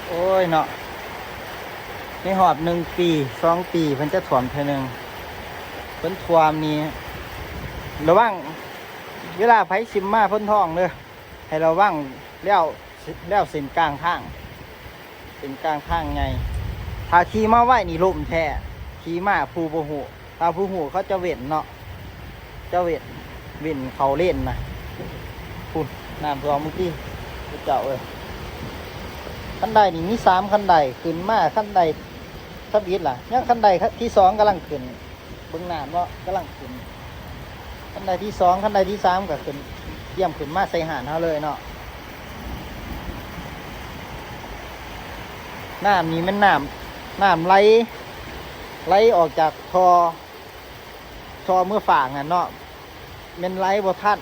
ໂອ້ຍເນາະ ໃນຮອບໜຶ່ງປີສອງປີ ເພິ່ນຈະຖ້ວມເທື່ອໜຶ່ງ. ເພິ່ນຖ້ວມນີ້ ລະວັງ ເວລາໃຜຊິມາໂພນທອງເດີ ໃຫ້ລະວັງແລ້ວ ແລ້ວເສັ້ນກາງທາງ ເສັ້ນກາງທາງໃຫຍ່. ຖ້າຂີ່ມາໄວນີ້ລົ້ມແທ້ ຂີ່ມາຜູ້ບໍ່ຮູ້ ຖ້າຜູ້ຮູ້ເຂົາຈະເວັ້ນເນາະ ຈະເວັ້ນ ເວັ້ນເຂົ້າເລນນະ. ພຸ້ນ ນ້ຳຖ້ວມມື້ກີ້ ເຈົ້າເອີຍ. ຄັນໄດນີ້ມີສາມຄັນໄດ ຂຶ້ນມາຄັນໄດທຳອິດລະ ຍັງຄັນໄດທີ່ສອງກຳລັງຂຶ້ນ. ເບິ່ງນ້ຳເນາະ ກຳລັງຂຶ້ນ ຄັນໄດທີສອງ ຄັນໄດທີສາມກໍຂຶ້ນ ຕຽມຂຶ້ນມາໃສ່ຮ້ານເຮົາເລີຍເນາະ. ນ້ຳນີ້ແມ່ນນ້ຳ ນ້ຳໄຫຼ ໄຫຼອອກຈາກທໍ່ ທໍ່ເມືອຟາກນັ້ນເນາະ ແມ່ນໄຫຼບໍ່ທັນ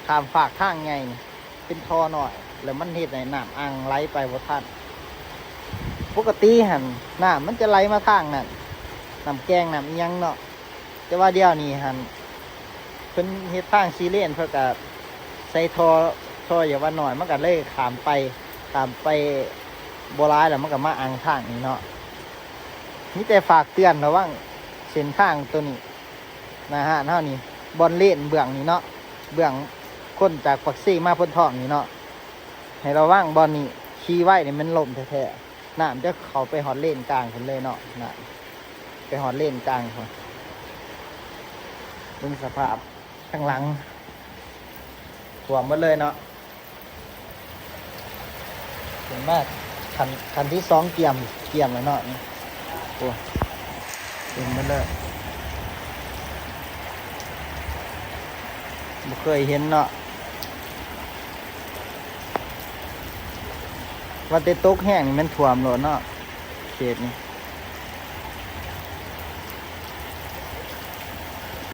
ຂ້າມຟາກທາງໃຫຍ່ນີ້ ເປັນທໍ່ນ້ອຍ ແລ້ວມັນເຮັດໃຫ້ນ້ຳອ່າງໄຫຼໄປບໍ່ທັນ. ປົກກະຕິຫັ້ນ ນ້ຳມັນຈະໄຫຼມາທາງນັ້ນ ນ້ຳແກ່ງ ນ້ຳອີ່ຫຍັງເນາະ ແຕ່ວ່າດຽວນີ້ຫັ້ນ ເພິ່ນເຮັດທາງສີ່ເລນ ເພິ່ນກະໃສ່ທໍ່ ທໍ່ຢ່າວ່ານ້ອຍ ມັນກະເລີຍຂ້າມໄປ ຂ້າມໄປບໍ່ຫຼາຍ ແລ້ວມັນກະມາອ່າງທາງນີ້ເນາະ. ມີແຕ່ຝາກເຕືອນລະວັງເສັ້ນທາງໂຕນີ້ ໜ້າຮ້ານເຮົານີ້ ບ່ອນເລນເບື້ອງນີ້ເນາະ ເບື້ອງຄົນຈາກປາກເຊມາໂພນທອງນີ້ເນາະ ໃຫ້ລະວັງບ່ອນນີ້ ຂີ່ໄວນີ້ແມ່ນລົ້ມແທ້ໆ. ນ້ຳຈະເຂົ້າໄປຮອດເລນກາງພຸ້ນເລີຍເນາະ ນ້ຳໄປຮອດເລນກາງພຸ້ນ. ເບິ່ງສະພາບທາງຫຼັງ ຖ້ວມໝົດເລີຍເນາະ. ເຫັນມາ ຄັນ ຄັນທີສອງກຽມ ກຽມແລ້ວເນາະ ໂອ້ ເຕັມໝົດເລີຍ. ບໍ່ເຄີຍເຫັນເນາະ ວ່າແຕ່ຕົກແຮງນີ້ແມ່ນຖ້ວມໂລດເນາະ ເຂດນີ້.